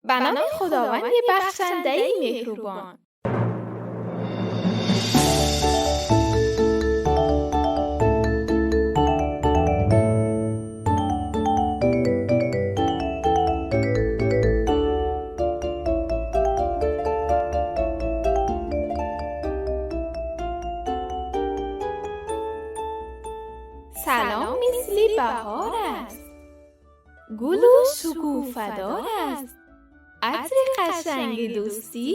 Ба номи Худованди бахшандаи меҳрубон. Салом мисли баҳор аст, гулу шукуфадор аст, атри қашанги дӯстӣ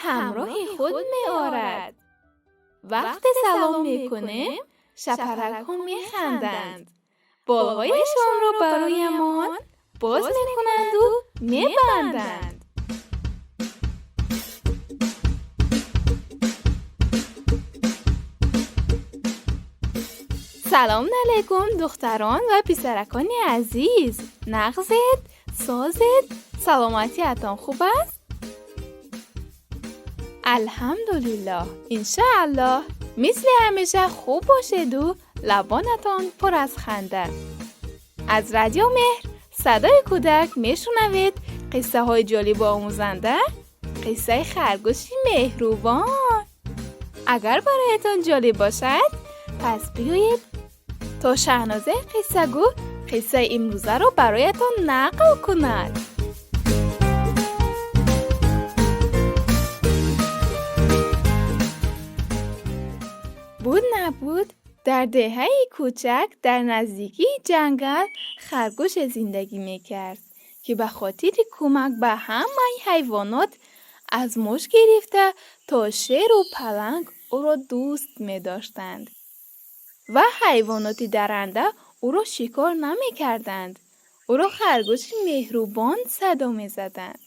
ҳамроҳи худ меорад. Вақте салом мекунем, шапаракҳо механданд, болҳояшонро бароямон боз мекунанду мебанданд. Салом алейкум, духтарон ва писаракони азиз! Нағзед, созед, саломатиатон хуб аст? Алҳамдулиллоҳ, иншааллоҳ, мисли ҳамеша хуб бошеду лабонатон пур аз ханда. Аз Радио Меҳр, садои кӯдак мешунавед қиссаҳои ҷолибу омӯзанда, қиссаи харгӯши меҳрубон. Агар бароятон ҷолиб бошад, пас биёед то Шаҳнозаи қиссагӯ қиссаи имрӯзаро бароятон нақл кунад. Буд набуд, дар деҳаи кӯчак дар наздикии ҷангал харгӯше зиндагӣ мекард, ки ба хотири кӯмак ба ҳамаи ҳайвонот аз муш гирифта то шеру паланг ӯро дӯст медоштанд ва ҳайвоноти даранда ӯро шикор намекарданд. Ӯро харгӯши меҳрубон садо мезаданд.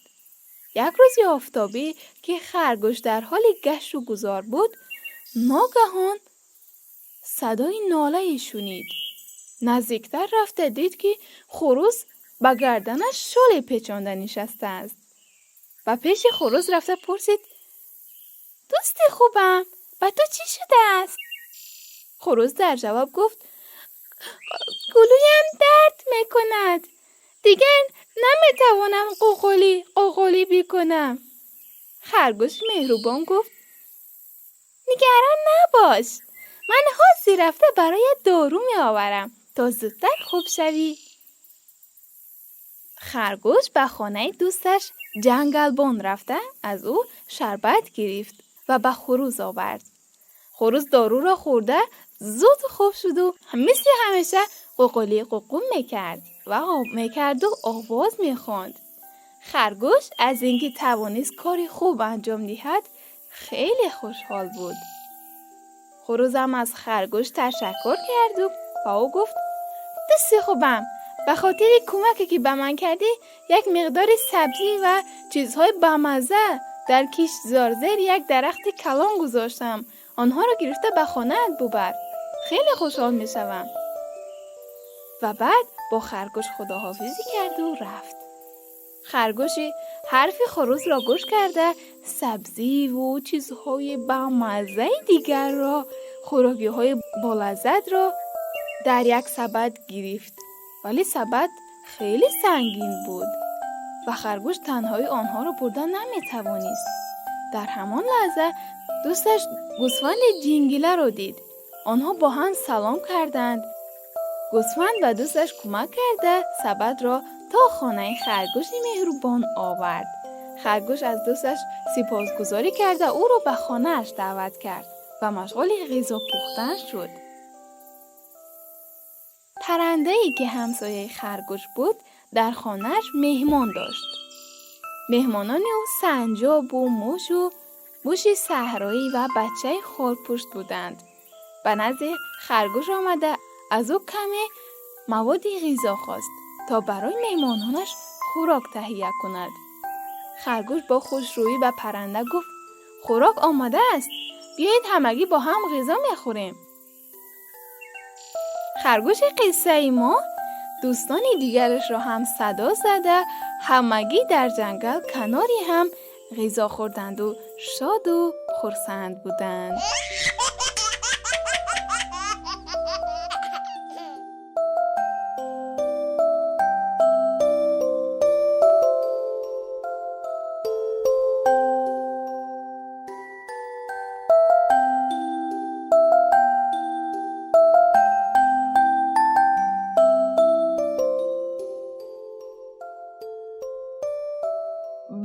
Як рӯзи офтобӣ, ки харгӯш дар ҳоли гашту гузор буд, ногаҳон садои нолае шунид. Наздиктар рафта дид, ки хурӯс ба гарданаш шоле печонда нишастааст. Ба пеши хурӯс рафта пурсид: дӯсти хубам, ба ту чӣ шудааст? Хурӯс дар ҷавоб гуфт: гулӯям дард мекунад, дигар наметавонам қуқулӣ қуқулӣ бикунам. Харгӯши меҳрубон гуфт: нигарон набош, ман ҳозир рафта бароят дору меоварам то зудтар хуб шавӣ. Харгӯш ба хонаи дӯсташ ҷангалбон рафта аз ӯ шарбат гирифт ва ба хурӯс овард. Хурӯс доруро хӯрда зуд хуб шуду мисли ҳамеша қуқулӣ қуқу мекард ва мекарду овоз мехонд. Харгӯш аз ин ки тавонист кори хуб анҷом диҳад, хеле хушҳол буд. Хурӯсам аз харгӯш ташаккур карду ба ӯ гуфт: дӯсти хубам, ба хотири кӯмаке ки ба ман кардӣ, як миқдори сабзӣ ва чизҳои бамазза дар киштзор зери як дарахти калон гузоштам. Онҳоро гирифта ба хонаат бубар, хеле хушҳол мешавам. Ва баъд бо харгӯш худоҳофизӣ карду рафт. Харгӯши ҳарфи хурӯсро гӯш карда, сабзиву чизҳои бамаззаи дигарро, хӯрокиҳои болаззатро дар як сабад гирифт. Вале сабад хеле сангин буд ва харгӯш танҳоӣ онҳоро бурда наметавонист. Дар ҳамон лаҳза дӯсташ гӯсфанди ҷингиларо дид. Онҳо бо ҳам салом карданд. Гӯсфанд ба дӯсташ кӯмак карда сабадро то хонаи харгӯши меҳрубон овард. Харгӯш аз дӯсташ сипосгузорӣ карда ӯро ба хонааш даъват кард ва машғули ғизо пухтан шуд. Паррандае ки ҳамсояи харгӯш буд, дар хонааш меҳмон дошт. Меҳмонони ӯ санҷобу мушу муши саҳроӣ ва бачаи хорпушт буданд. Ба назди харгӯш омада аз ӯ каме маводи ғизо хост, то барои меҳмононаш хӯрок таҳия кунад. Харгӯш бо хушрӯӣ ба парранда гуфт: хӯрок омода аст, биёед ҳамагӣ бо ҳам ғизо мехӯрем. Харгӯши қиссаи мо дӯстони дигарашро ҳам садо зада, ҳамагӣ дар ҷангал канори ҳам ғизо хӯрданду шоду хурсанд буданд.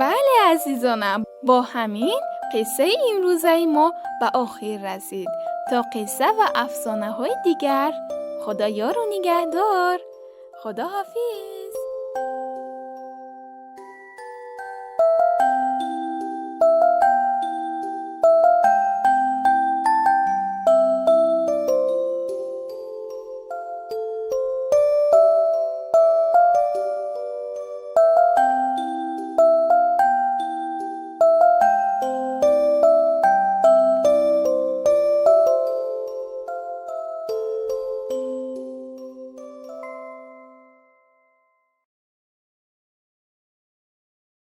Бале, азизонам, бо ҳамин қиссаи имрӯзаи мо ба охир расид. То қисса ва афсонаҳои дигар, Худо ёру нигаҳдор. Худо ҳофиз.